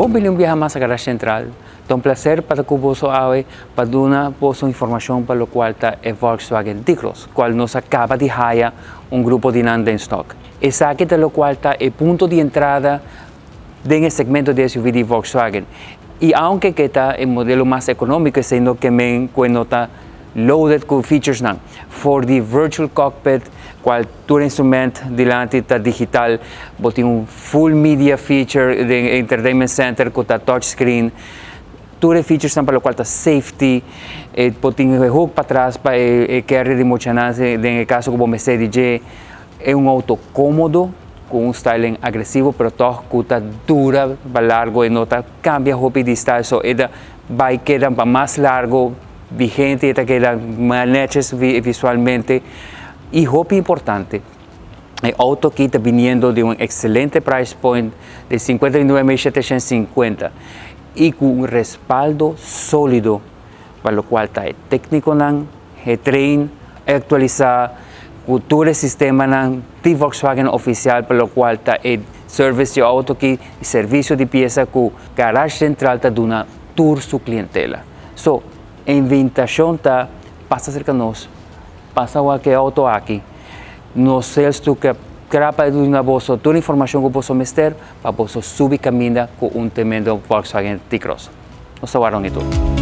Bon bini un biaha mas na Garage Central. Ta un placer pa ta cu boso awe pa duna boso informacion pa locual ta e Volkswagen T-Cross, cual nos a caba di haya un grupo di nan den stock. Esaki ta locual ta e punto di entrada den e segmento di SUV di Volkswagen. Y aunke cu e ta e modelo mas economico, esey no ke men cu e no ta loaded cu featuresnan. For di virtual cockpit, cual tur instrument dilanti ta digital, bo tin un full media feature den e entertainment center cu ta touch screen. Tur e featuresnan pa locual ta safety, e bo tin e hook patras pa e carrier di muchanan den e caso cu bo mester di dje. E un auto comodo cu un styling agresivo, pero toch cu ta dura pa largo. E no ta cambia hopi di style, so e ta bay keda pa mas largo vigente, e ta keda mas netjes visualmente. Y hopi importante, e auto aki ta biniendo di un excelente price point di 59.750 y cu un respaldo solido pa locual ta e tecniconan, e train, actualisa cu tur e sistemanan di Volkswagen oficial pa locual ta e service di auto aki, servicio di pieza cu Garage Central ta duna tur su clientela. So, e invitacion ta: pasa cerca nos, pasa wak e auto aki. Nos sales ta cla pa duna boso tur informacion cu boso mester pa boso subi caminda cu un tremendo Volkswagen T-Cross. Nos ta warda tur.